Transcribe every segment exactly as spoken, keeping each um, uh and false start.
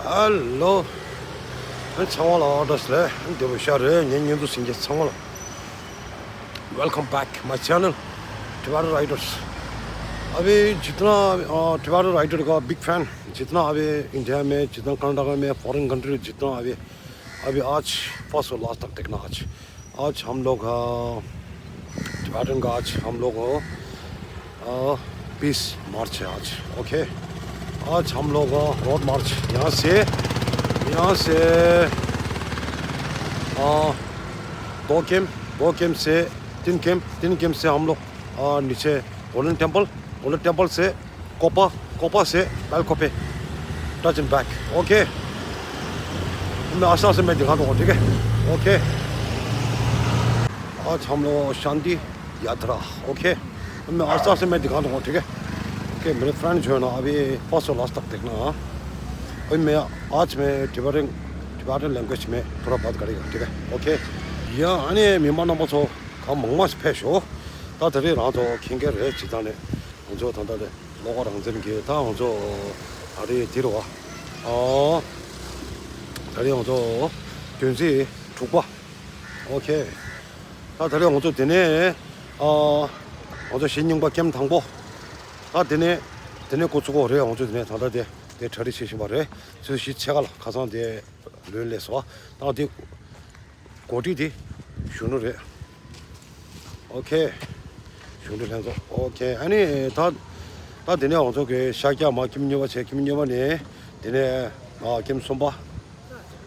Hello. ཨན་ཚང་མ་ལ་ཨོ་ཌ་སི་ལེ། ཨན་བདེ་པོ་ཤ་རེད། ངའི་བརྙན་ཐུང་གཟིགས་མཁན་ཚང་མ་ལ། Welcome back my channel, Tibetan Riders. अभी जितना, अ, Tibetan Rider का बिग फैन, जितना अभी इंडिया में, जितना कर्नाटक में, फॉरेन कंट्री, जितना अभी, अभी आज फर्स्ट और लास्ट तक देखना आज। आज हम लोग, अ, टिबेटन का आज हम लोग, अ, पीस मार्च है आज। ओके, आज हम लोग, अ, रोड मार्च यहाँ से, यहाँ से, अ, दो कैंप, दो कैंप से, तीन कैंप, तीन कैंप से हम लोग, अ, नीचे गोल्डन टेम्पल, गोल्डन टेम्पल से कोपा, कोपा से बैलकोपे, टच एंड बैक। ओके, मैं आस्ते आस्ते मैं दिखा दूंगा, ठीक है? ओके, आज हम लोग शांति यात्रा। ओके, मैं आस्ते आस्ते मैं दिखा दूंगा, ठीक है? ओके, मेरे फ्रेंड जो है ना, अभी फर्स्ट और लास्ट तक देखना, हाँ। अभी मैं, आज मैं टिबेटन, टिबेटन लैंग्वेज में थोड़ा बात करेगा, ठीक है? ओके, या, अने मेहमान नंबर सो, का मंगमा से फैशो, ता तरी रात हो, खिंगे रहे, चिता ने, हम जो तंदा दे। ལོ་གོ་རང་བཙན་གྱི་ད་ང་ཚོ་ཨ་རི་དེ་རུ་བ། ཨོ། ད་རེས་ང་ཚོ་བདུན་ཚེས་དྲུག་པ། ཨོ་ཁེ། ད་ད་རེས་ང་ཚོ་དེ་ནས་ཨ་ང་ཚོ་གཞིས་རྙིང་པ་ཀེམ་དང་པོ། ད་དེ་ནས་དེ་ནས་འགོ་ཚུགས་གོ་རེད། ང་ཚོ་དེ་ནས་ད་ལྟ་དེ་དེ་གྲ་སྒྲིག་བྱེད་བཞིན་པ་རེད། ཚོས་གཞིས་ཆེ་ཁ་ལ་ཁ་སང་དེ་ལོན་ལས་སོ། ད་དེ། འགོ་ཁྲིད་དེ་གཞོན་ནུ་རེད། ཨོ་ཁེ། གཞོན་ནུ་ལྷན་ཚོགས། ཨོ་ཁེ། ཨ་ནི་ད་ད་དེ་ནས་ང་ཚོ་གི་ཤར་རྒྱག་མ་ཀེམ་གཉིས་པ་བྱས། ཀེམ་གཉིས་པ་ནས་དེ་ནས་ཨ་ཀེམ་གསུམ་པ།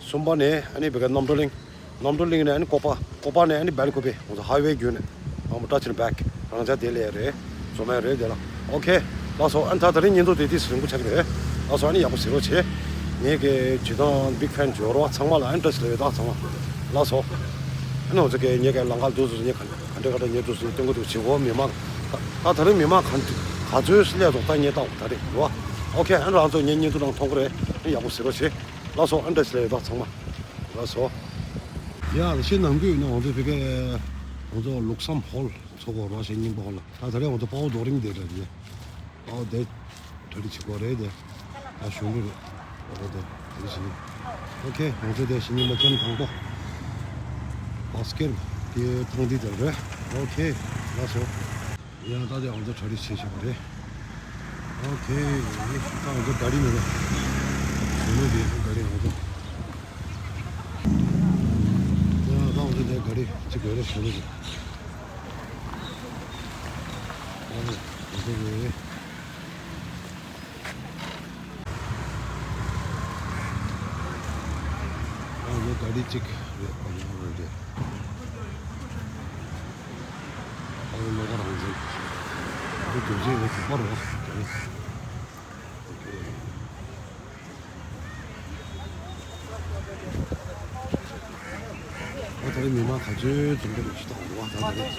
གསུམ་པ་ནས་ཨ་ནི་བི་ག་རྣམ་གྲོལ་གླིང་། རྣམ་གྲོལ་གླིང་ནས་ཨ་ནི་ཀོ་པ། ཀོ་པ་ནས་ཨ་ནི་སྦེལ་ཀོབ་པེ། ང་ཚོ་ཧའི་ཝེ་བརྒྱུད་ནས། ཨ་མོ་ཊ་ཆེན་པེག་རང་ཅག་དེ་ལས་རེད། བཟོ་མེད་རེད་དེ་ལ། ཨོ་ཁེ། ལགས་སོ། ཨ་ནི་ད་ད་རིང་བརྙན་ཐུང་དེ་དུས་སུ་རིང་པོ་ཆགས་ཀྱི་རེད། ལགས་སོ། ཨ་ནི་ཡག་པོ་གཟིགས་རོགས་བྱེད། ངེད་ཀྱི་བྱེད་སྟངས་བིག་ཕེན་བྱེད་རོགས་ཚང་མ་ལ་ཨ་ནི་བཀྲ་ཤིས་བདེ་ལེགས་དང་ཚང་མ། ལགས་སོ། ཨ་ནི་འོ་ཙི་གེ་ངེད་ཀྱི་ལམ་ཁ་འདུག་སུ་ངེད་ག་ག་འདྲ་ག་འདྲ་ངེད་འདུག་སུ་སྟོན་གི་འདུག་བྱེད་གོ། མི་མང་ད་ད་རིང་མི་མང་ག་ག་ཚོད་སླེབས་འདུག་ད་ངེད་ལྟ་འོ་ད་རེད་རོ། ཨོ་ཁེ། ཨ་ནི་རང་ཚོ་ངེད་བརྙན་ཐུང་རང་མཐོང་གི་རེད། ཨ་ནི་ཡག་པོ་གཟིགས་རོགས་བྱེད། ལགས་སོ། ཨ་ནི་བཀྲ་ཤིས་བདེ་ལེགས་དང་ཚང་མ། ལགས་སོ། ཡ་ལ་ཤེས་ནམ་རྒྱུན་ནི་འོ་ཙི་བི་གེ་འོ་ཙི་ལུགས་བསམ་ཧོལ་ཚོགས་གོ་རོ་ཞེས་སྙིང་པོ་ཧོལ་ལ། ད་ད་རེས་ང་ཚོ་དཔའ་བོ་རྡོ་རིང་དེ་འདྲ་རེད། དཔའ་བོ་དེ་གྲ་སྒྲིག་བྱེད་དགོས་རེད་དེ། ད་གཞོན་ནུ་རེད། དཔའ་བོ་དེ་གྲ་སྒྲིག་བྱེད། ཨོ་ཁེ། ང་ཚོ་དེ་གཞིས་རྙིང་པ་ཀེམ་དང་པོ། བ་སི་ཀེར་དེ་ཐང་དེ་དེ་རེད། ཨོ་ཁེ། ལགས་སོ། ཡང་ད་དེ་ང་ཚོ་གྲ་སྒྲིག་བྱེད་བཞིན་པ་རེད། ཨོ་ཁེ། ད་ང་ཚོ་ག་རི་མེད་པ། གཞོན་ནུ་དེ་ག་རི་ང་ཚོ། ཡང་ད་ང་ཚོ་དེ་ག་རི་གཅིག་དགོས་རེད། གཞོན་ནུ་དེ། ཨོ་ང་ཚོ་དེ། ཨ་ནི་ག་རི་གཅིག་རེད། ཨ་ནི་རེད། ཨ་ནི་ལོ་ག་རང་བཞིན། འདི་རྒྱུ་མཚན་རེད། དུ་པར་རོ། ཨ་ད་རེས་མི་མང་ག་ཚོད་འཛོམས་ཀྱི་འདུག་ཅི་ལྟ་འདུག་བ། ད་ད་རེས།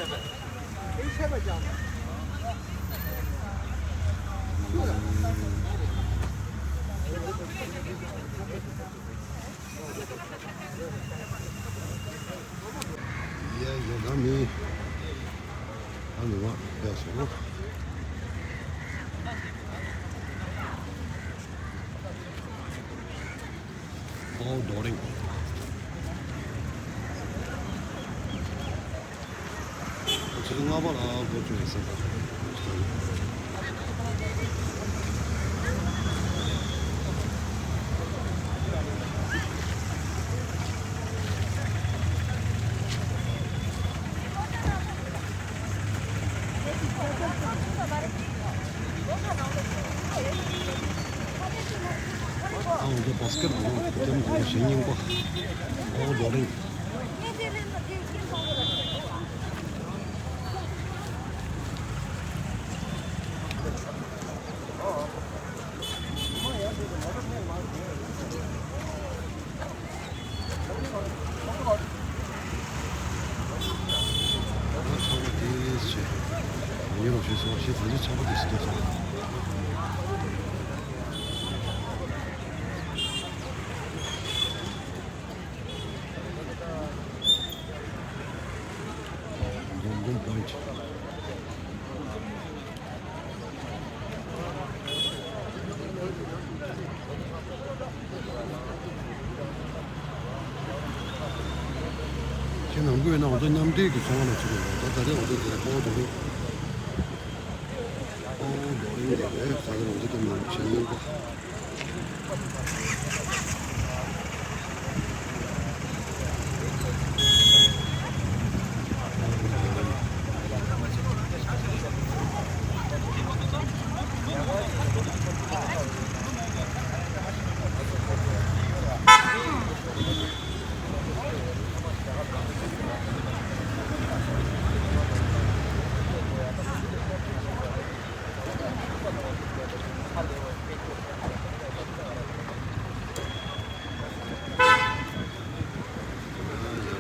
ཡ་ཡ་ད་མི་ད་མི་མང་ཡག་སོང་། ཨོ་རྡོ་རིང་། ཆུ་ཚོད་ལྔ་པ་ལ་འགོ་བཙུགས་ཡིན་ཟེར། ཨ་འོ་འདི་བ་སི་ཀེ་ཊི་བོལ་ལ་ཀེམ་དང་གཞིས་རྙིང་པ། ཨོ་རྡོ་རིང་། ཆག་པ་དེ་ཞེས་ཉེ་རུ་ཞེས་སོགས་ཞེས་ད་ནི་ཆག་པ་དེ་ཞེས་སོགས། འཛོམས་འཛོམས་པོ་ཡིན། བས་ན་ང་ཚོ་མཉམ་འབྲེལ་གྱི་ཚོང་ཁང་ལ་ཚུད་དགོས་རེད། ད་ད་རེས་ང་ཚོ་དེ་ཕོ་བོ་དེ་རེད། ཕོ་བོ་རྡོ་རིང་དེ་རེད། ད་རེས་ང་ཚོ་དེ་མ་བྱེད་ཡིན་པ།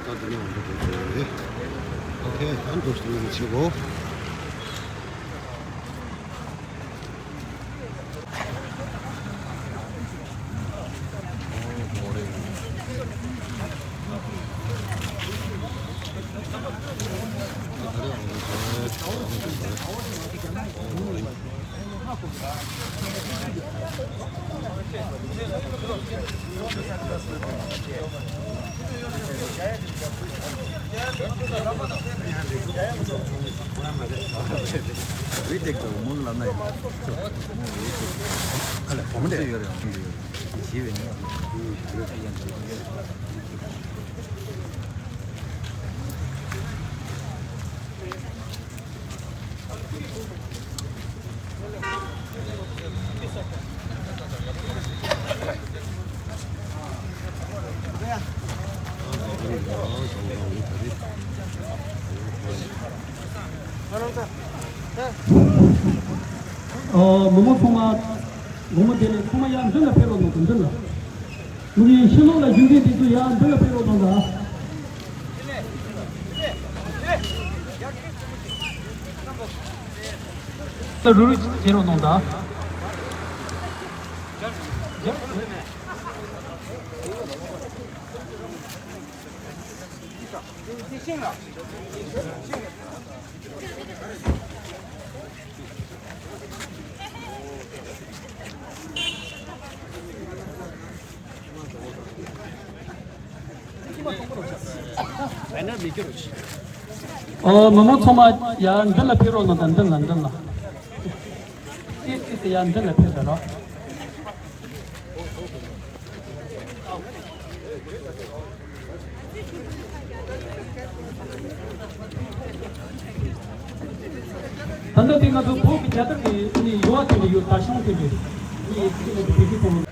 ད་འདི་ནས་འོང་འགྲོ་དགོས་ཀྱི་རེད། ཨོ་ཁེ། ད་འདུག་སེ་ཆེ་གོ། ཨོ། མི་མང་ཚང་མ། དགོང་མོ་བདེ་ལེགས། ཚང་མ་ཡར་མདུན་ལ་ཕེབས་རོགས་གནང་དང་། མདུན་ལ། མི་གི་ཕྱི་ལོགས་ལ་བཞུགས་མཁན་དེ་ཚོ་ཡར་མདུན་ལ་ཕེབས་རོགས་གནང་དང་། ད་རུ་རུ་བྱེད་རོགས་གནང་དང་། ཨོ། མི་མང་ཚང་མ་ཡར་མདུན་ལ་ཕེབས་རོགས་གནང་དང་། མདུན་ལ། མདུན་ལ། ཏིག་ཏིག་ཏིག་ཡར་མདུན་ལ་ཕེབས་རོགས། ད་ལྟ་དེ་ང་ཚོ་བོད་ཀྱི་རྒྱལ་དར་གྱི་ནི་ཡུ་བ་དེ་ལ་ཡོད། དར་དཔྱང་དེ་ལ་ནི་དེ་ལ་བེད་སྤྱོད་གཏོང་།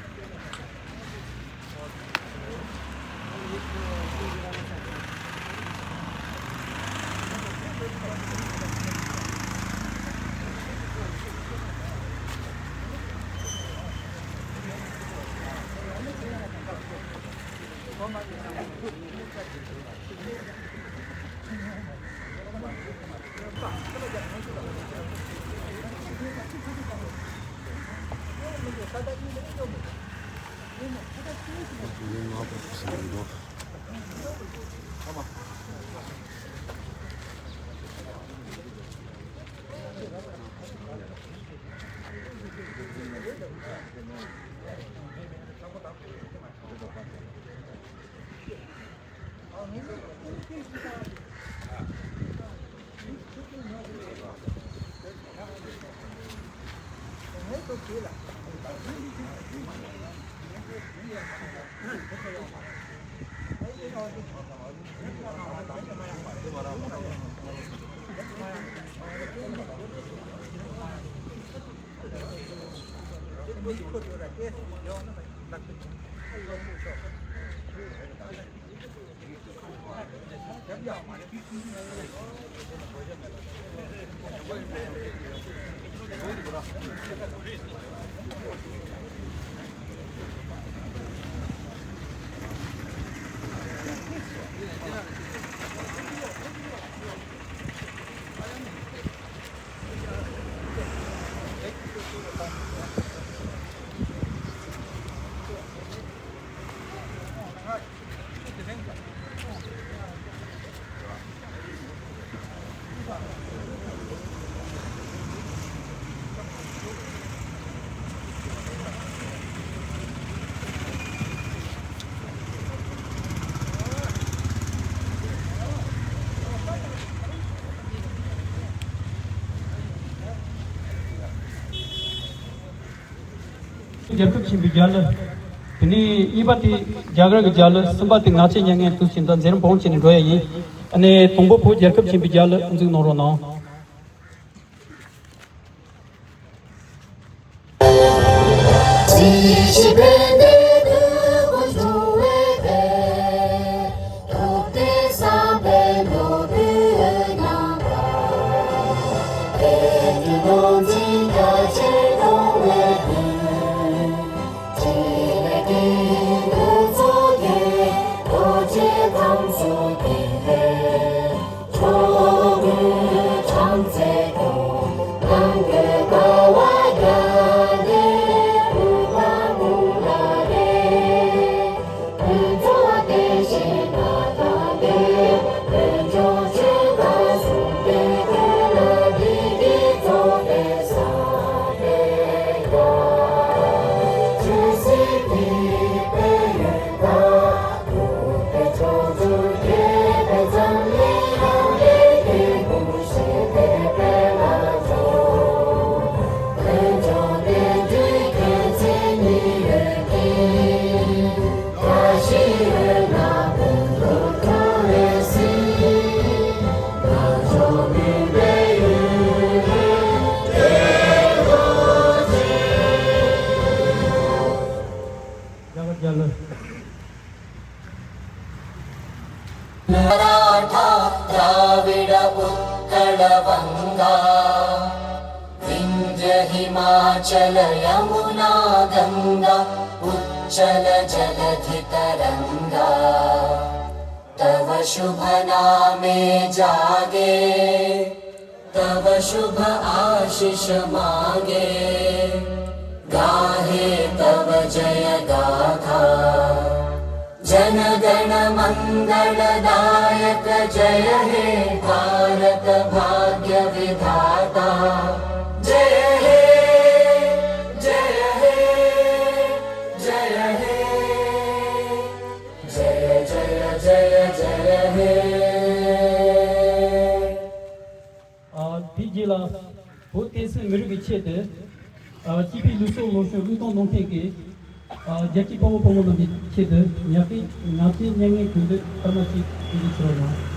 རྒྱལ་ཁབ་ཆེན་པོའི་རྒྱལ་གླུ། དེ་ནས་གཉིས་པ་དེ་རྒྱ་གར་གྱི་རྒྱལ་གླུ། གསུམ་པ་དེ་ངག་བཅད་མྱ་ངན་དུས་ཆེན། ད་མཛད་རིམ་བོང་བྱས་ནས་འགྲོ་ཡ་ཡིན། ཨ་ནི་དང་པོ་བོད་རྒྱལ་ཁབ་ཆེན་པོའི་རྒྱལ་གླུ་འཛུགས་གནང་རོགས་གནང་། मराठा द्राविड उत्कल वंगा, विंध्य हिमाचल यमुना गंगा, उच्चल जलधि तरंगा। तव शुभ नामे जागे, तव शुभ आशिष मागे, गाहे तव जय गाथा। जन गण मंगल दायक जय हे भारत भाग्य विधाता। जय हे, जय हे, जय हे, जय जय जय जय हे। ཨ། དེའི་རྗེས་ལ་བོད་བསྟན་སྲིད་མི་རིགས་ཀྱི་ཆེད་དུ། ཨ། སྐྱེས་པའི་ལུས་སྲོག་ལོ་གསོན་དབུགས་གཏོང་གནང་མཁན་གྱི། ཨ། རྒྱལ་གཅེས་དཔའ་བོ་དཔའ་མོ་རྣམས་ཀྱི་ཆེད་དུ་ངག་བཅད་ངག་བཅད་མྱ་ངན་གུས་འདུད་སྐར་མ་གཅིག་ཐུགས་རྗེ་ཆེ་བ་གནང་།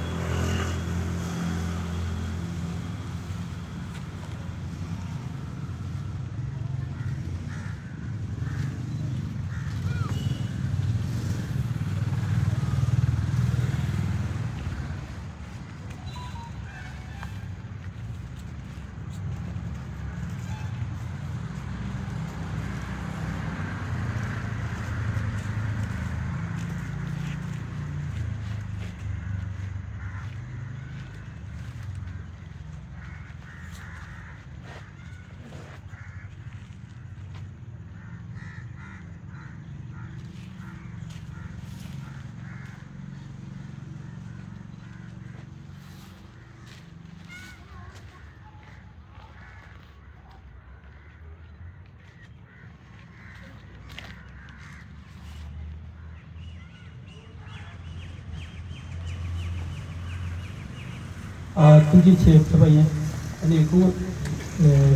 ཨ། ཐུགས་རྗེ་ཆེ་ཞུ་བ་ཡིན། ཨ་ནི་སྐུ། ཨེ།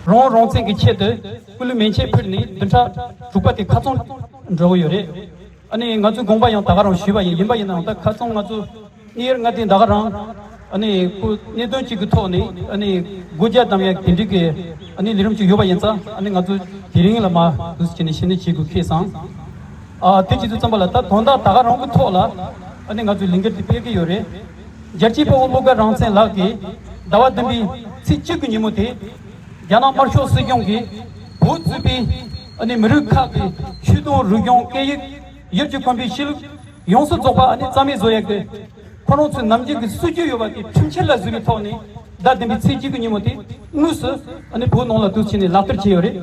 རང་རང་བཙན་གྱི་ཆེད་དུ་སྐུ་ལུས་མེ་མཆོད་ཕུལ་ནས་བདུན་ཕྲག་དྲུག་པ་དེ་ཁ་རྩང་འགྲོ་གི་ཡོད་རེད། ཨ་ནི་ང་ཚོའི་དགོངས་པ་ཡང་ད་ག་རང་ཞུས་པ་ཡིན། ཡིན་པ་ཡིན་ནའང་ད་ཁ་རྩང་ང་ཚོ་གནས་ཡུལ་ལྔ་སྡེ་ད་ག་རང་ཨ་ནི་ཁོ་གནད་དོན་གཅིག་གི་ཐོག་ནས་ཨ་ནི་སྒོ་རྒྱ་བསྡམ་ཡག་དེ་འདྲའི་གི་ཨ་ནི་ལས་རིམ་ཅིག་ཡོད་པ་ཡིན་ཙང་། ཨ་ནི་ང་ཚོ་དེ་རིང་ལ་མ་འདུག་སེ་བྱས་ནས་ཞི་གནས་བྱེད་དགོས་ཁེལ་སོང་། ཨ། དེ་བྱེད་དུས་ཙམ་པ་ལ་ད་དོན་དག་ད་ག་རང་གི་ཐོག་ལ་ཨ་ནི་ང་ཚོས་ལས་འགུལ་དེ་སྤེལ་གི་ཡོད་རེད། རྒྱལ་གཅེས་དཔའ་བོ་བློ་དགའ་རང་བཙན་ལགས་ཀྱིས་ཟླ་བ་བདུན་པའི་ཚེས་གཅིག་གི་ཉིན་མོ་དེ། རྒྱ་ནག་དམར་ཤོག་སྲིད་གཞུང་གིས་བོད་གཙོས་པའི་ཨ་ནི་མི་རིགས་ཁག་གི་ཆོས་དང་རིག་གཞུང་སྐད་ཡིག་ཡུལ་གྱི་གོམས་པའི་གཤིས་ལུགས་ཡོངས་སུ་རྫོགས་པ་ཨ་ནི་རྩ་མེད་བཟོ་ཡག་གི་ཁོ་རང་ཚོའི་ནམ་རྒྱུན་གྱི་སྲིད་ཇུས་ཡོད་པ་དེ་ཁྲིམས་ཆད་ལ་བཟོས་པའི་ཐོག་ནས། ཟླ་བདུན་པའི་ཚེས་གཅིག་གི་ཉིན་མོ་དེ་དངོས་སུ་ཨ་ནི་བོད་ནང་ལ་འདུག་སེ་བྱས་ནས་ལག་བསྟར་བྱས་ཡོད་རེད།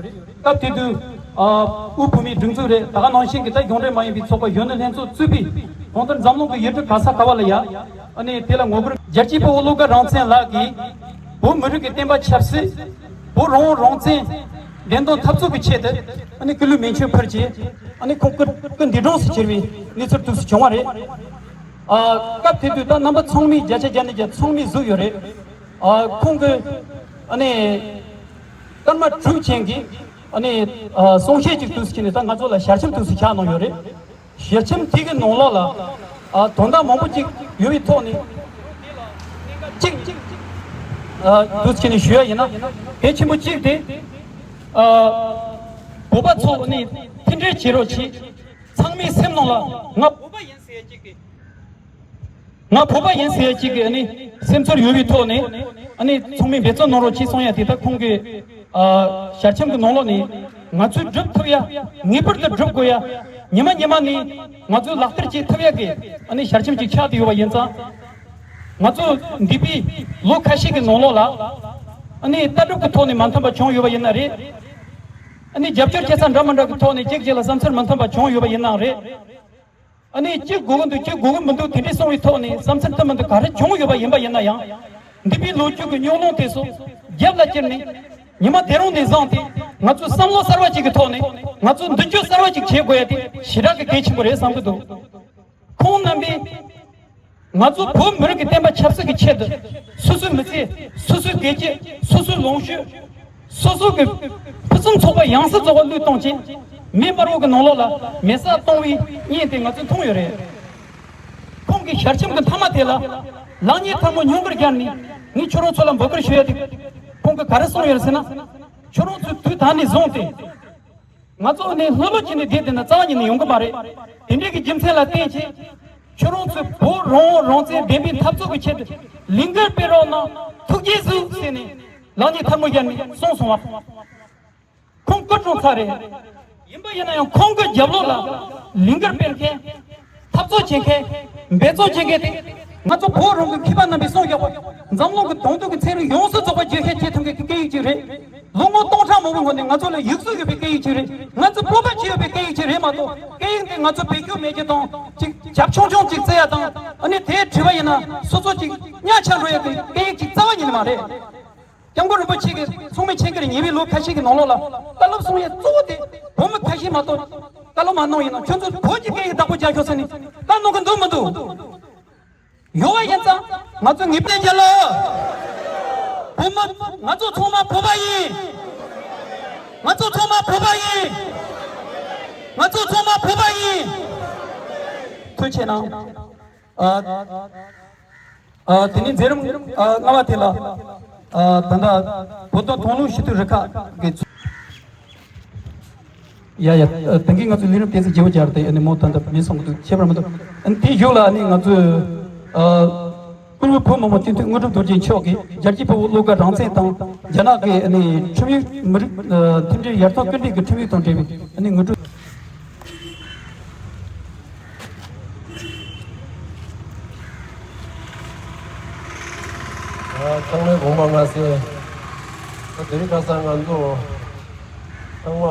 སྐབས་དེ་དུས། ཨ། དབུས་བོད་མིའི་སྒྲིག་འཛུགས་རེད། ད་ག་ནང་བཞིན་གྱི་ད་གཞུང་འབྲེལ་མ་ཡིན་པའི་ཚོགས་པ་གཞོན་ནུ་ལྷན་ཚོགས་གཙོས་པའི་གང་ལྟར་འཛམ་གླིང་གི་ཡུལ་གྲུ་ག་ས་ག་བ་ལ་ཡ། ཨ་ནི་དེ་ལ་ངོ་རྒོལ། རྒྱལ་གཅེས་དཔའ་བོ་བློ་དགའ་རང་བཙན་ལགས་ཀྱིས་བོད་མི་རིགས་ཀྱི་བསྟན་པ་ཆབ་སྲིད། བོད་རང་དབང་རང་བཙན་བདེན་དོན་འཐབ་རྩོད་ཀྱི་ཆེད་དུ་ཨ་ནི་སྐུ་ལུས་མེ་མཆོད་ཕུལ་རྗེས། ཨ་ནི་ཁོང་སྐུ་སྐུ་འདས་གྲོངས་སུ་གྱུར་བའི་གནས་ཚུལ་འདུག་སེ་བྱུང་བ་རེད། ཨ། སྐབས་དེ་དུས་ད་རྣམ་པ་ཚང་མས་བརྒྱ་ཆ་བརྒྱ་ནས་བརྒྱ་ཚང་མས་གཟིགས་ཡོད་རེད། ཨ། ཁོང་གི་ཨ་ནི། ཀརྨ་དྲུག་ཅན་གྱི་ཨ་ནི་ཨ་གསུང་བཤད་ཅིག་འདུག་སེ་བྱས་ནས་ད་ང་ཚོ་ལ་ཞལ་ཆེམས་འདུག་སེ་ཆགས་གནང་ཡོད་རེད། ཞལ་ཆེམས་དེ་གི་ནང་ལོགས་ལ་ཨ་དོན་དག་མང་པོ་ཅིག་ཡོད་པའི་ཐོག་ནས་གཅིག་ཨ་འདུག་སེ་བྱས་ནས་ཞུ་ཡ་ཡིན་ན། གལ་ཆེན་པོ་གཅིག་དེ་ཨ་བོད་པ་ཚོ་ནས་མཐུན་སྒྲིལ་བྱེད་རོགས་གྱིས། ཚང་མའི་སེམས་ནང་ལ་ང་བོད་པ་ཡིན་ཟེར་ཡ་གཅིག་གི་ང་བོད་པ་ཡིན་ཟེར་ཡ་གཅིག་གི་ཨ་ནི་སེམས་ཚོར་ཡོད་པའི་ཐོག་ནས་ཨ་ནི་ཚང་མས་འབད་བརྩོན་གནང་རོགས་གྱིས་གསུང་ཡ་དེ་ད་ཁོང་གི་ཨ་ཞལ་ཆེམས་ཀྱི་ནང་ལོགས་ནས་ང་ཚོས་སྒྲུབ་ཐུབ་ཡ། ངེས་པར་དུ་སྒྲུབ་དགོས་ཡ། ཉི་མ་ཉི་མ་ནས་ང་ཚོས་ལག་བསྟར་བྱེད་ཐུབ་ཡ་གི་ཨ་ནི་ཞལ་ཆེམས་ཅིག་ཆགས་བསྡད་ཡོད་པ་ཡིན་ཙང་། ང་ཚོ་འདས་པའི་ལོ་ཁ་ཤས་ཀྱི་ནང་ལོགས་ལ་ཨ་ནི་ལྟ་གྲུབ་ཀྱི་ཐོག་ནས་མ་མཐུན་པ་བྱུང་ཡོད་པ་ཡིན་ན་རེད། ཨ་ནི་རྒྱབ་སྐྱོར་བྱེད་ས་འདྲ་མི་འདྲ་གི་ཐོག་ནས་གཅིག་གཅིག་ལ་བསམ་ཚུལ་མི་མཐུན་པ་བྱུང་ཡོད་པ་ཡིན་ནའང་རེད། ཨ་ནི་གཅིག་དགོས་ཀྱི་འདུག་གཅིག་དགོས་ཀྱི་མི་འདུག་དེ་འདྲའི་གསུང་བའི་ཐོག་ནས་བསམ་ཚུལ་མཐུན་མི་འདུག་ག་རེ་བྱུང་ཡོད་པ་ཡིན་པ་ཡིན་ན་ཡང་། འདས་པའི་ལོ་རྒྱུས་ཀྱི་རྙོག་གླེང་དེ་ཚོ་རྒྱབ་ལ་བསྐྱུར་ནས་ཉི་མ་དེ་རིང་ནས་བཟུང་སྟེ་ང་ཚོས་བསམ་བློ་གསར་བ་ཅིག་གི་ཐོག་ནས་ང་ཚོས་མདུན་སྐྱོད་གསར་བ་ཅིག་བྱེད་དགོས་ཡ་དེ་ཞེ་དྲག་གི་གལ་ཆེན་པོ་རེད་བསམ་གྱི་འདུག་ཁོང་རྣམ་པས། ང་ཚོ་བོད་མི་རིགས་ཀྱི་བསྟན་པ་ཆབ་སྲིད་ཀྱི་ཆེད་དུ་སོ་སོའི་མི་ཚེ། སོ་སོའི་བདེ་སྐྱིད། སོ་སོའི་ལོངས་སྤྱོད། སོ་སོ་གི་ཕུན་སུམ་ཚོགས་པ་ཡང་སྲིད་རྫོགས་པ་བློས་གཏོང་ཆེད་མེ་འབར་བོ་གི་ནང་ལོགས་ལ་མེ་སྲེག་གཏོང་བའི་བརྙན་དེ་ང་ཚོས་མཐོང་ཡོད་རེད། ཁོང་གི་ཞལ་ཆེམས་ཀྱི་མཐའ་མ་དེ་ལ་ལག་གཉིས་ཐལ་མོ་སྙུང་གུར་བརྒྱབ་ནས་ངས་ཁྱོད་རང་ཚོ་ལ་འབོད་སྐུལ་ཞུ་ཡ་དེ་ཁོང་གིས་ག་རེ་གསུངས་ཡོད་རེད་ཟེར་ན། ཁྱོད་རང་ཚོས་དུས་ད་ནས་བཟུང་སྟེ། ང་ཚོ་ནི་ལྷོད་ལྷོད་བྱས་ནས་བསྡད་བསྡད་ན་རྩ་བ་ཉིད་ནས་ཡོང་གི་མ་རེད། དེ་འདྲའི་གི་རྒྱུ་མཚན་ལ་བརྟེན་བྱས། ཁྱོད་རང་ཚོས་བོད་རང་དབང་རང་བཙན་བདེན་པའི་འཐབ་རྩོད་ཀྱི་ཆེད་དུ་ལས་འགུལ་སྤེལ་རོགས་གནང་། ཐུགས་རྗེ་གཟིགས་ཟེར་ནས་ལག་གཉིས་ཐལ་མོ་སྦྱར་ནས་གསུངས་སོང་བ། ཁོང་སྐུ་གྲོངས་ཚར་རེད། ཡིན་པ་ཡིན་ན་ཡང་ཁོང་གི་རྒྱབ་ལོགས་ལ་ལས་འགུལ་སྤེལ་མཁན། འཐབ་རྩོད་བྱེད་མཁན། འབད་བརྩོན་བྱེད་མཁན་དེ། ང་ཚོ་བོད་རང་གི་མཁས་པ་རྣམ་པས་གསུངས་བཞག་པ། འཛམ་གླིང་གི་གདོང་ཐུག་གི་ཚན་རིག་ཡོངས་སུ་རྫོགས་པ་བརྗོད་བྱ་བྱེད་ཐུབ་མཁན་གྱི་སྐད་ཡིག་ཅིག་རེད། ལོ་ངོ་སྟོང་ཕྲག་མང་པོའི་སྔོན་ནས་ང་ཚོ་ལ་ཡིག་གཟུགས་ཡོད་པའི་སྐད་ཡིག་ཅིག་རེད། ང་ཚོ་སྤོབས་པ་བྱེད་ཡོད་པའི་སྐད་ཡིག་ཅིག་རེད་མ་གཏོགས། སྐད་ཡིག་འདི་ང་ཚོ་བེད་སྤྱོད་མེད་རྒྱུ་དང་། ཅིག་རྒྱབ་ཆུང་ཆུང་ཅིག་བརྩི་ཡ་དང་། ཨ་ནི་དེ་བྲིས་པ་ཡིན་ན་སོ་སོ་ཅིག་གཉའ་ཆག་འགྲོ་ཡ་གི་སྐད་ཡིག་ཅིག་རྩ་བ་ཉིད་ནས་མ་རེད། སྐྱབས་མགོན་རིན་པོ་ཆེ་གིས་ཚོགས་མི་ཆེད་མཁས་ཉེ་བའི་ལོ་ཁ་ཤས་ཀྱི་ནང་ལོགས་ལ་བཀའ་སློབ་གསུང་ཡས་གཙོ་བོ་དེ་བོད་མི་ཁ་ཤས་མ་གཏོགས་བཀའ་སློབ་མ་གནང་ཡིན་ན། ཁྱོད་ཚོ་བོད་ཀྱི་སྐད་ཡིག་བདག་པོ་རྒྱག་ཤོག་ཟེར་ནས་བཀའ་གནང་གི་འདུག་མི་འདུག་ཡོད་པ་ཡིན་ཙང་ང་ཚོ་ངེས་པར་རྒྱལ་ལོ། བོད་མི་ང་ཚོ་ཚང་མ་བོད་པ་ཡིན། ང་ཚོ་ཚང་མ་བོད་པ་ཡིན། ང་ཚོ་ཚང་མ་བོད་པ་ཡིན། ཐུགས་ཆེ་གནང་། ཨ། ཨ། དེ་ནས་མཛད་རིམ་ཨ་ལྔ་པ་དེ་ལ། ཨ། ད་ལྟ་བོད་དོན་མཐོང་ལུགས་ཞུ་གཏུག་རུ་ཁག་གི། ཡ་ཡ། ཨ། དེང་གི་ང་ཚོའི་ལས་རིམ་ཏོག་ཙམ་བརྗེ་པོ་བྱས་ཏེ་ཨ་ནི་མོ་ད་ལྟ་མི་སོང་གི་འདུག་ཁྱད་པར་མི་འདུག་ཨ་ནི་དེའི་གཞུག་ལ་ཨ་ནི་ང་ཚོས། ཨ། ཀུན་གླེང་བོད་མི་མང་སྤྱི་འཐུས་དངོས་གྲུབ་རྡོ་རྗེ་མཆོག་གིས་རྒྱལ་གཅེས་དཔའ་བོ་བློ་དགའ་རང་བཙན་དང་རྒྱ་ནག་གི་ཨ་ནི་ཁྲིམས་ཡིག་མི་རིགས། ཨ། མཐུན་སྒྲིལ་ཡར་ཐོན་སྐུལ་འདེད་ཀྱི་ཁྲིམས་ཡིག་དང་འབྲེལ་བའི་ཨ་ནི་དངོས་གྲུབ། ཨ། ཚང་མའི་དགོངས་པ་མངའ་གསོལ། ད་དེ་རིང་ཁ་སང་ང་ཚོ་ཚང་མ་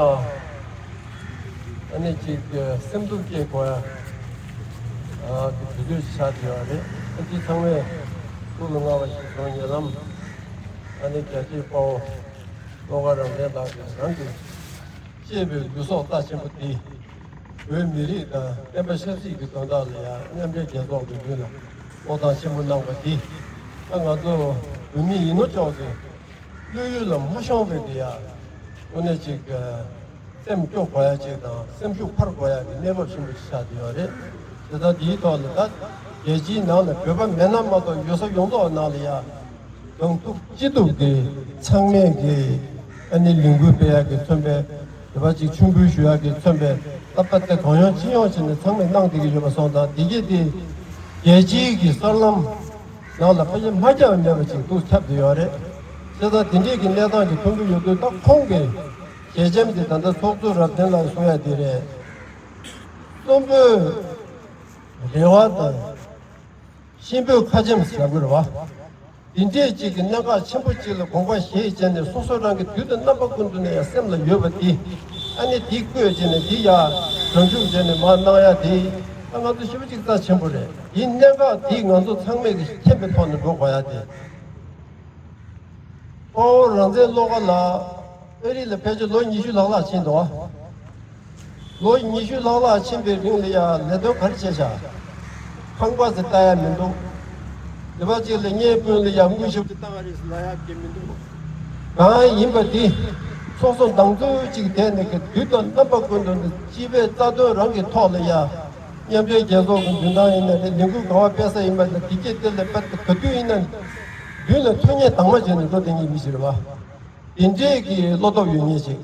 ཨ་ནི་ཅིག་སེམས་སྡུག་སྐྱེ་དགོས་ཡ་གི་དུས་ཚོད་ཅིག་ཆགས་བསྡད་ཡོད་རེད། ཨ། འདི་ཚང་མས་ཐུགས་ལ་མངའ་བ་ཞིག་བྱུང་། ཉེ་ལམ་ཨ་ནི་རྒྱལ་གཅེས་དཔའ་བོ་བློ་དགའ་རང་བཙན་ལགས་ཀྱིས་རང་གི་གཅེས་པའི་ལུས་སྲོག་རྩ་ཆེན་པོ་འདི་བོད་མི་རིགས་དང་བསྟན་པ་ཆབ་སྲིད་ཀྱི་དོན་དག་ལ་ཡང་མཉམ་འབྲེལ་རྒྱལ་ཚོགས་ཀྱི་མདུན་ལ་བློས་བཏང་ཆེན་པོ་གནང་བ་འདི། ད་ང་ཚོ་བོད་མི་ཡིན་ནོ་ཅོག་གི་བློ་ཡུལ་ལ་མ་ཤོང་བའི་འདི་ཡ་དངོས་གནས་ཅིག་སེམས་སྐྱོ་དགོས་ཡ་ཅིག་དང་སེམས་ཤུགས་འཕར་དགོས་ཡ་གི་གནས་བབ་ཆེན་པོ་ཞིག་ཆགས་བསྡད་ཡོད་རེད། དེ་ལྟར་འདིའི་ཐོག་ལ་ད་རྒྱལ་སྤྱིའི་ནང་ལ་བོད་པ་མེད་ན་མ་གཏོགས་ཡུལ་ས་ཡོངས་རྫོགས་ནང་ལ་ཡ། གདོང་ཐུག་སྐྱིད་སྡུག་གི་ཚང་མས་ཀྱི་ཨ་ནི་ལས་འགུལ་སྤེལ་ཡག་གི་མཚོན་པའི་དེ་པ་ཅིག་མཆོད་འབུལ་ཞུ་ཡག་གི་མཚོན་པའི་ད་ལྟ་དེ་གང་ཡོང་ཅི་ཡོང་བྱས་ནས་ཚང་མས་གནང་བསྡད་ཀྱི་ཡོད་པ་སོང་ཙང་། དེ་གས་དེ་རྒྱལ་སྤྱིའི་གི་གསར་ལམ་ནང་ལ་ཕལ་ཆེར་མ་ཁྱབ་མེད་པ་ཅིག་ཏུ་ཁྱབ་བསྡད་ཡོད་རེད། བྱས་ཙང་དེ་འདྲས་ཀྱི་གནས་སྟངས་ཅིག་མཐོང་གི་ཡོད་དུས། ད་ཁོང་གི་ཞལ་ཆེམས་དེ་ད་ལྟ་ཚོགས་གཙོ་རབ་བརྟན་ལགས་གསུང་ཡ་དེ་རེད། གསུམ་པོས་རེ་བ་དང་། གཤིན་པོའི་ཁ་ཆེམས་ཟེར་དགོས་རེད་བ། འདི་འདྲས་ཅིག་གི་གནད་འགག་ཆེན་པོ་ཅིག་ལ་དགོངས་པ་བཞེས་བྱས་ནས་སོ་སོ་རང་གི་དུས་དང་རྣམ་པ་ཀུན་ཏུ་ནས་ཡང་སེམས་ལ་ཡོད་པ་འདི། ཨ་ནི་འདི་བཀོད་བྱས་ནས་འདི་ཡར་སྒྲ་འཇུག་བྱས་ནས་མར་གནང་ཡ་འདི། ད་ང་ཚོ་ཞེ་པོ་ཅིག་རྩ་ཆེན་པོ་རེད། འདིའི་གནད་འགག་འདི་ང་ཚོ་ཚང་མས་ཀྱི་མཁྱེན་པའི་ཐོག་ནས་འགྲོ་དགོས་ཡ་འདི། དཔའ་བོ་རང་བཙན་བློ་དགའ་ལགས་ཨ་རི་ལ་ཕལ་ཆེར་ལོ་ཉི་ཤུ་ལྷག་ལྷག་ཕྱིན་འདུག་ལོ་ཉི་ཤུ་ལྷག་ལྷག་ཕྱིན་པའི་རིང་ལ་ཡང་ལས་དོན་ག་རེ་བྱས་ཤག་ཁང་པ་ཟེར་ལྟ་ཡ་མི་འདུག་འདི་པ་ཅིག་ལ་གཉེན་སྤུན་ལ་ཡང་དངུལ་ཞབས་ཏུ་བཏང་བ་རེད་ཟེར་ལབ་ཡ་གི་མི་འདུག་གང་ཡིན་པ་འདི། ཚོགས་གཙོ་མདང་ཚུལ་གཅིག་དེ་ནི་གི་དུས་དང་རྣམ་པ་ཀུན་ཏུ་ནི་སྤྱི་པའི་རྩ་དོན་རང་གི་ཐོག་ལ་ཡ། མཉམ་འབྲེལ་རྒྱལ་ཚོགས་ཀྱི་མདུན་ཐང་ཡིན་ན་རེད། ལས་འགུལ་ག་བ་སྤེལ་ས་ཡིན་པ་དང་དེ་སྐད་དེ་ལས་པ་ག་དུས་ཡིན་ན། མདུན་ལ་ཐོན་མཁན་དང་མ་བྱས་ནས་འགྲོ་བསྡད་མཁན་མི་ཞིག་རེད་བ། དེ་འདྲས་ཀྱི་བློ་སྟོབས་ཡོད་མཁན་ཞིག་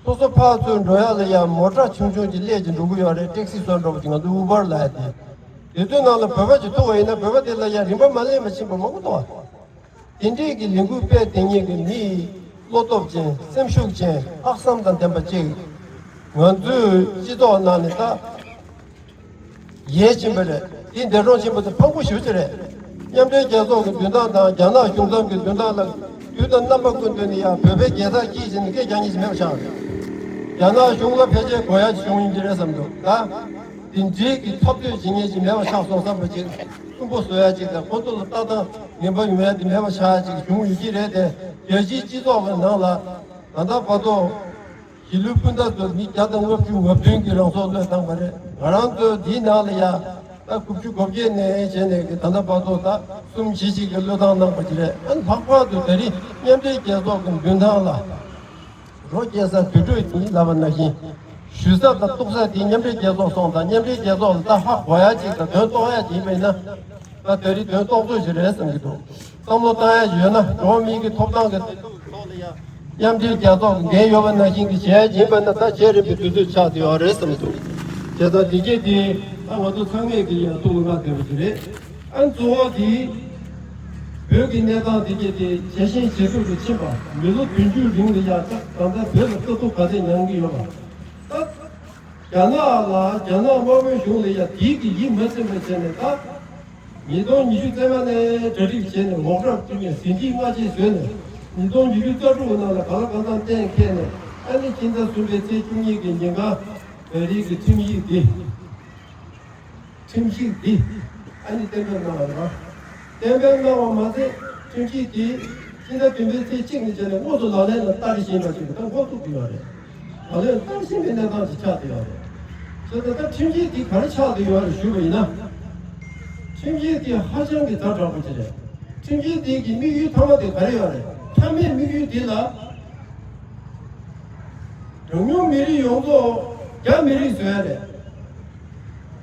སོ་སོ་ཕར་ཚུར་འགྲོ་ཡ་ལ་ཡ་མོ་ཊ་ཆུང་ཆུང་ཅིག་སླེབས་ཀྱི་འགྲོ་གི་ཡོད་རེད། ཊེག་སི་བཟོ་འགྲོ་བ་ཅིག་ང་ཚོ་ཨུ་བར་ལབ་ཡ་དེ། དེ་ཚོའི་ནང་ལ་བོད་པ་ཅིག་ཐུག་པ་ཡིན་ན་བོད་པ་དེ་ལ་ཡ་རིན་པ་མ་ལེན་པ་ཕྱིན་པ་མང་པོ་འདུག་བ། དེ་འདྲས་ཀྱི་ལས་འགུལ་སྤེལ་བསྡད་མཁན་གྱི་མི་བློ་སྟོབས་ཅན་སེམས་ཤུགས་ཅན་ལྷག་བསམ་དང་ལྡན་པ་ཅིག་ང་ཚོའི་སྤྱི་ཚོགས་ནང་ནས་ད་ཡལ་ཕྱིན་པ་རེད། དེ་འདས་གྲོངས་ཕྱིན་པ་དེ་ཕངས་པོ་ཞེ་པོ་ཅིག་རེད། མཉམ་འབྲེལ་རྒྱལ་ཚོགས་ཀྱི་མདུན་ཐང་དང་རྒྱ་ནག་གཞུང་ཚབ་ཀྱི་མདུན་ཐང་ལ་དུས་དང་རྣམ་པ་ཀུན་ཏུ་ནས་ཡང་བོད་པའི་རྒྱལ་དར་འཁྱེར་བཞིན་སྐད་རྒྱག་མཁན་ཞིག་མེད་པ་ཆགས་རེད། རྒྱ་ནག་གཞུང་ལ་ཕལ་ཆེར་དགོས་ཡ་ཞིག་བྱུང་ཡིན་གྱི་རེད་བསམ་འདུག་ད་དེ་འདྲའི་གི་འཐབ་རྩོད་བྱེད་མཁན་ཞིག་མེད་པ་ཆགས་སོང་བསམ་པ་ཅིག་སུན་པོ་བཟོ་ཡ་ཅིག་དང་ཁོ་ཚོ་ལ་ལྟ་སྟངས་ངན་པ་ཡོང་ཡ་དེ་མེད་པ་ཆགས་ཡ་ཅིག་བྱུང་ཡོད་ཀྱི་རེད་དེ། རྒྱལ་སྤྱིའི་སྤྱི་ཚོགས་ཀྱི་ནང་ལ་ད་ལྟ་བར་དུ། གཞིས་ལུས་སྤུན་ཟླ་ཚོ་མི་བརྒྱ་དང་ལྔ་བཅུ་ང་བདུན་གྱིས་རང་སྲོག་བློས་བཏང་བ་རེད། ང་རང་ཚོ་འདིའི་ནང་ལ་ཡ་ད་དགུ་བཅུ་གོ་བརྒྱད་ནས་བྱས་ནས་ད་ལྟ་བར་དུ་ད་གསུམ་བཞི་ཞིག་གིས་བློས་བཏང་གནང་བ་ཞིག་རེད། ཨ་ནི་ལྷག་པར་དུ་ད་རིང་མཉམ་འབྲེལ་རྒྱལ་ཚོགས་ཀྱི་མདུན་ཐང་ལ་རོ་སྐྱེལ་ས་དུར་ཁྲོད་ཡིན་ལབ་པ་ནང་བཞིན་ཞུ་ས་དང་གཏུག་ས་དེ་མཉམ་འབྲེལ་རྒྱལ་ཚོགས་སོང་ཙང་མཉམ་འབྲེལ་རྒྱལ་ཚོགས་ལ་ད་ཧ་གོ་ཡ་ཅིག་དང་དོན་རྟོགས་ཡ་ཅིག་ཡིན་པ་ཡིན་ན། ད་ད་རིང་དོན་རྟོགས་ཚོད་ཞིག་རེད་བསམ་གྱི་འདུག་བསམ་བློ་བཏང་ཡ་ཡོད་ན་འགྲོ་བ་མིའི་གི་ཐོབ་ཐང་གི་ཐོག་ལ་ཡ་མཉམ་འབྲེལ་རྒྱལ་ཚོགས་ཀྱི་འགན་ཡོད་པ་ནང་བཞིན་གྱི་བྱས་ཡིན་པ་ན་ད་བྱས་རིམ་པའི་དུས་ཚོད་ཆགས་བསྡད་ཡོད་རེད་བསམ་གྱི་འདུག་བྱས་ཙང་དེ་རྗེས་དེ་ད་ང་ཚོ་ཚང་མས་ཀྱི་ཡ་ཐུགས་ལ་བསྔགས་བསྡད་པ་ཞིག་རེད། ཨ་གཙོ་བོ་དེ་བོད་ཀྱི་གནས་སྟངས་དེ་རྗེས་དེ་ཇེ་ཞན་ཇེ་སྡུག་ཏུ་ཕྱིན་པ་མི་ལོ་བདུན་ཅུ་རིང་ལ་ཡ་ད་ད་ལྟ་བོད་ལ་དཀའ་སྡུག་ག་ཚད་མྱངས་ཀྱི་ཡོད་པ་ད། རྒྱ་ནག་ལ་རྒྱ་ནག་དམར་པོའི་གཞུང་ལ་ཡ་དེའི་གི་ཡིད་མ་ཚིམ་པ་བྱས་ནས་ད། ཉིས་སྟོང་ཉི་ཤུ་རྩ་ལྔ་ནས་གྲ་སྒྲིག་བྱས་ནས་ངོ་རྒོལ་བསྐྲུན་ནས་ཟིན་བྲིས་སྔ་རྗེས་བཟོས་ནས་ཉིས་སྟོང་ཉི་ཤུ་རྩ་དྲུག་ནང་ལ་ག་ལ་གང་འཚམ་གཏན་འཁེལ་ནས་ཨ་ནི་སྤྱི་ཟླ་གསུམ་པའི་ཚེས་བཅུ་གཉིས་ཀྱི་ཉིན་གང་བོད་རིགས་ཀྱི་ཁྲིམས་ཡིག་འདི། ཁྲིམས་ཡིག་འདི་ཨ་ནི་གཏན་འབེབས་གནང་བ་རེད་པ། གཏན་འབེབས་གནང་བ་མ་ཟད་ཁྲིམས་ཡིག་འདི་སྤྱི་ཟླ་བདུན་པའི་ཚེས་གཅིག་ནས་བྱས་ནས་དངོས་སུ་ལག་ལེན་ལ་བསྟར་བཞིན་པ་ཞིག་ད་འགོ་བཙུགས་ཀྱི་ཡོད་རེད། ལག་ལེན་ལ་བསྟར་བཞིན་པའི་གནས་སྟངས་ཤིག་ཆགས་བསྡད་ཡོད་རེད། བྱས་ཙང་ད་ཁྲིམས་ཡིག་འདི་ག་རེ་ཆགས་བསྡད་ཡོད་རེད་ཞུས་པ་ཡིན་ན། ཁྲིམས་ཡིག་འདི་ཧ་ཅང་གི་ཛ་དྲག་པོ་ཅིག་རེད། ཁྲིམས་ཡིག་འདི་གི་དམིགས་ཡུལ་མཐའ་མ་དེ་ག་རེ་ཡོད་རེད། མཐའ་མའི་དམིགས་ཡུལ་འདི་ལ། གྲངས་ཉུང་མི་རིགས་ཡོངས་རྫོགས་རྒྱ་མི་རིགས་བཟོ་ཡ་རེད།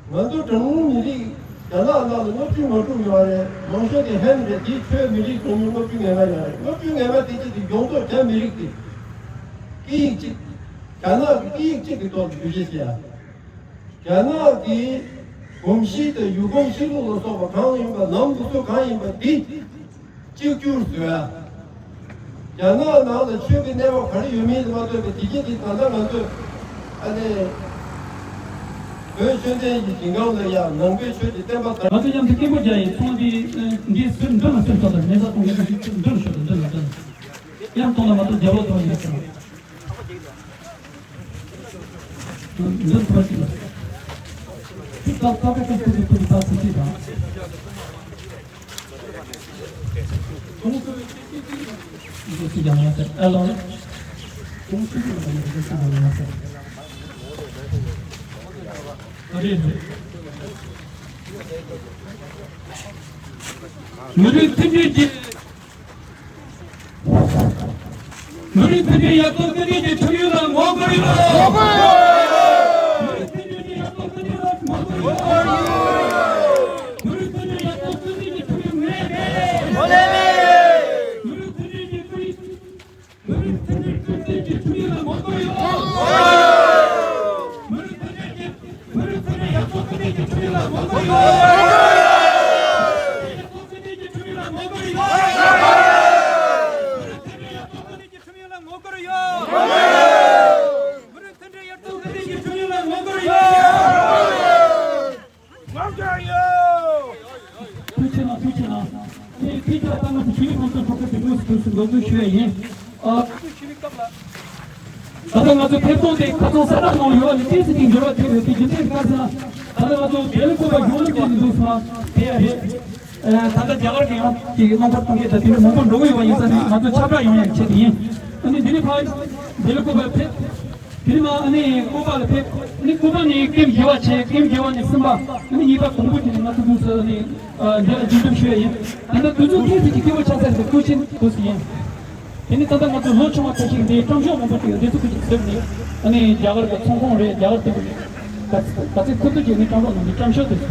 ང་ཚོ་གྲངས་ཉུང་མི་རིགས་རྒྱ་ནག་ནང་ལ་ལྔ་བཅུ་ང་དྲུག་ཡོད་རེད། མང་ཤོས་དེ་ཧན་རེད། དེའི་ཁྲོད་མི་རིགས་གྲངས་ཉུང་ལྔ་བཅུ་ང་ལྔ་ཡོད་རེད། ལྔ་བཅུ་ང་ལྔ་དེ་གཅིག་དེ་ཡོངས་རྫོགས་རྒྱ་མི་རིགས་དེ། སྐད་ཡིག་གཅིག་རྒྱ་ནག་གི་སྐད་ཡིག་གཅིག་གི་ཐོག་ཏུ་འགྲེལ་བཤད་བྱེད་ཡ། རྒྱ་ནག་གི་གོམས་གཤིས་དང་ཡུལ་གོམས་གཤིས་ལུགས་ལ་སོགས་པ་གང་ཡིན་པ་ལམ་ལུགས་སྲོལ་གང་ཡིན་པ་འདི། གཅིག་གྱུར་བཟོས། རྒྱ་ནག་ནང་ལ་ཆོས་ཀྱི་གནས་བབ་ག་རེ་ཡོད་མིན་ལ་མ་ལྟོས་པའི་དེ་རྗེས་དེ་ད་ལྟ་ང་ཚོས་ཨ་ནི་བོད་ཆོས་ལྡན་གྱི་ཞིང་ཁམས་ལ་ཡང་ནང་པའི་ཆོས་ཀྱི་བསྟན་པ་དར། ང་ཚོ་མཉམ་དུ་སྐད་འབོད་རྒྱག་ཡིན། ཚོང་འདི་འདི་ཟུར་མདུན་ལ་ཟུར་ཐོག་དང་མེ་ས་གཏོང་མཁན་ཚོ་མདུན་ལ་ཤོག་དང་མདུན་ལ་མདུན་ལ་ཡང་གཏོང་ལ་མ་གཏོང་རྒྱབ་ལོག་གཏོང་ཡིན་ཟེར། མདུན་ཐོག་ཅིག་ལ་ཁྱི་ཀ་ཀ་ཀ་ཀ་ཀུ་ཀུ་ཀུ་ཀུ་ད་ཚིག་ཚིག་དང་། མི་རིགས་མཐུན་སྒྲིལ་གྱི། མི་རིགས་མཐུན་སྒྲིལ་ཡར་ཐོན་ལྟེ་གནས་ཀྱི་ཁྲིམས་ཡིག་ལ་ངོ་རྒོལ་ཡོད། ངོ་རྒོལ་ཡོད། མི་རིགས་མཐུན་སྒྲིལ་གྱི་ཡར་ཐོན་ལྟེ་གནས་ལ་ངོ་རྒོལ་ཡོད། ངོ་རྒོལ་ཡོད། མི་རིགས་མཐུན་སྒྲིལ་ཡར་ཐོན་ལྟེ་གནས་ཀྱི་ཁྲིམས་ཡིག་ངོ་རྒོལ་ཡོད། མི་རིགས་མཐུན་སྒྲིལ་གྱི་ཁྲིམས་ཡིག་མི་རིགས་མཐུན་སྒྲིལ་ཁྲིམས་ཡིག་གི་ཁྲིམས་ཡིག་ལ་ངོ་རྒོལ་ཡོད། མི་རིགས་མཐུན་སྒྲིལ་གྱི་མི་རིགས་མཐུན་སྒྲིལ་ཡར་ཐོན་ལྟེ་གནས་ཀྱི་ཁྲིམས་ཡིག་ལ་ངོ་རྒོལ་ཡོད། ཡར་ཐོན་ལྟེ་གནས་ཀྱི་ཁྲིམས་ཡིག་ལ་ངོ་རྒོལ་ཡོད། མི་རིགས་མཐུན་སྒྲིལ་ཡར་ཐོན་ལྟེ་གནས་ཀྱི་ཁྲིམས་ཡིག་ལ་ངོ་རྒོལ་ཡོད། མི་རིགས་མཐུན་སྒྲིལ་ཡར་ཐོན་ལྟེ་གནས་ཀྱི་ཁྲིམས་ཡིག་ལ་ངོ་རྒོལ་ཡོད། ངོ་རྒོལ་ཡོད། ཐུགས་རྗེ་གནང་། ཐུགས་རྗེ་གནང་། ཨ་ནི་ཕྱི་རྒྱལ་ལྟ་ང་ཚོ་ཆོས་ལུགས་གོམས་སྲོལ་ཚོགས་པའི་དེ་དངོས་སུ་དུས་སུ་འགོ་འཛུགས་ཞུ་ཡ་ཡིན། ཨ། ད་ལྟ་ང་ཚོ་ཐད་གཏོང་དེ་ཁ་སང་གསལ་བསྒྲགས་གནང་ཡོད་པ་ནི་ཏོག་ཙམ་ཅིག་འགྱུར་བ་ཐེབས་ཡོད་དེ་རྒྱུ་མཚན་ག་རེ་ཟེར་ན། ད་ལྟ་ང་ཚོ་དགེ་ལུགས་སྐུ་པར་གཞུང་ལུགས་ཀྱི་འདུག་སོང་དེ་ཡ་རེད། ཨ། ད་ལྟ་རྒྱ་གར་གྱི་ཡང་གི་རླངས་འཁོར་གཏོང་མཁན་དང་དེ་འདྲ་མང་པོ་འགྲོ་གི་ཡོད་པ་ཡིན་ཙང་ནི་ང་ཚོ་ཁྱབ་བསྒྲགས་ཡོང་ཡ་ཆེད་དུ་ཡིན། ཨ་ནི་འདི་ནས་ཕར་དགེ་ལུགས་སྐུ་པར་ཕེབས། དེ་ནས་མར་ཨ་ནི་ཀོ་པ་ལ་ཕེབས། ཨ་ནི་ཀོ་པ་ནས་ཀེམ་བཞི་པ་བྱས། ཀེམ་བཞི་པ་ནས་གསུམ་པ། ཨ་ནི་གཉིས་པ་གོང་བུ་དེ་ནས་ང་ཚོ་འདུག་སེ་ཨ་ནི་འདི་ལ་རྒྱུན་འཁྱོངས་ཞུ་ཡ་ཡིན། ད་ལྟ་དུས་ཚོད་ཁྱེད་ཚོས་ཀྱི་སྐད་འབོད་ཆགས་ཚར་ཏེ་སྐུ་མཁྱེན་འདུག་སེ་ཡིན། དེ་ནི་ད་ལྟ་ང་ཚོ་ལྷོ་ཕྱོགས་མ་ཐད་ཞིག་འདིའི་བཀྲམ་ཤོག་མང་པོ་ཞིག་ཡོད། འདི་ཚོ་ཁུལ་གྱི་ཚེབ་ནི་ཨ་ནི་རྒྱ་གར་གྱི་ཚོང་ཁང་རེད། རྒྱ་གར་དེ་ག་ཚོད་ཐུབ་ཐུབ་ཀྱིས་ནི་བཀྲམ་རོགས་གནང་། འདི་བཀྲམ་ཤོག་དེ་ཚོ།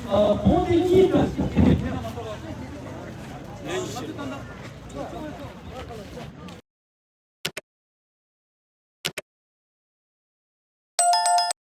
ཨ། བོད་དེ་གཉིས།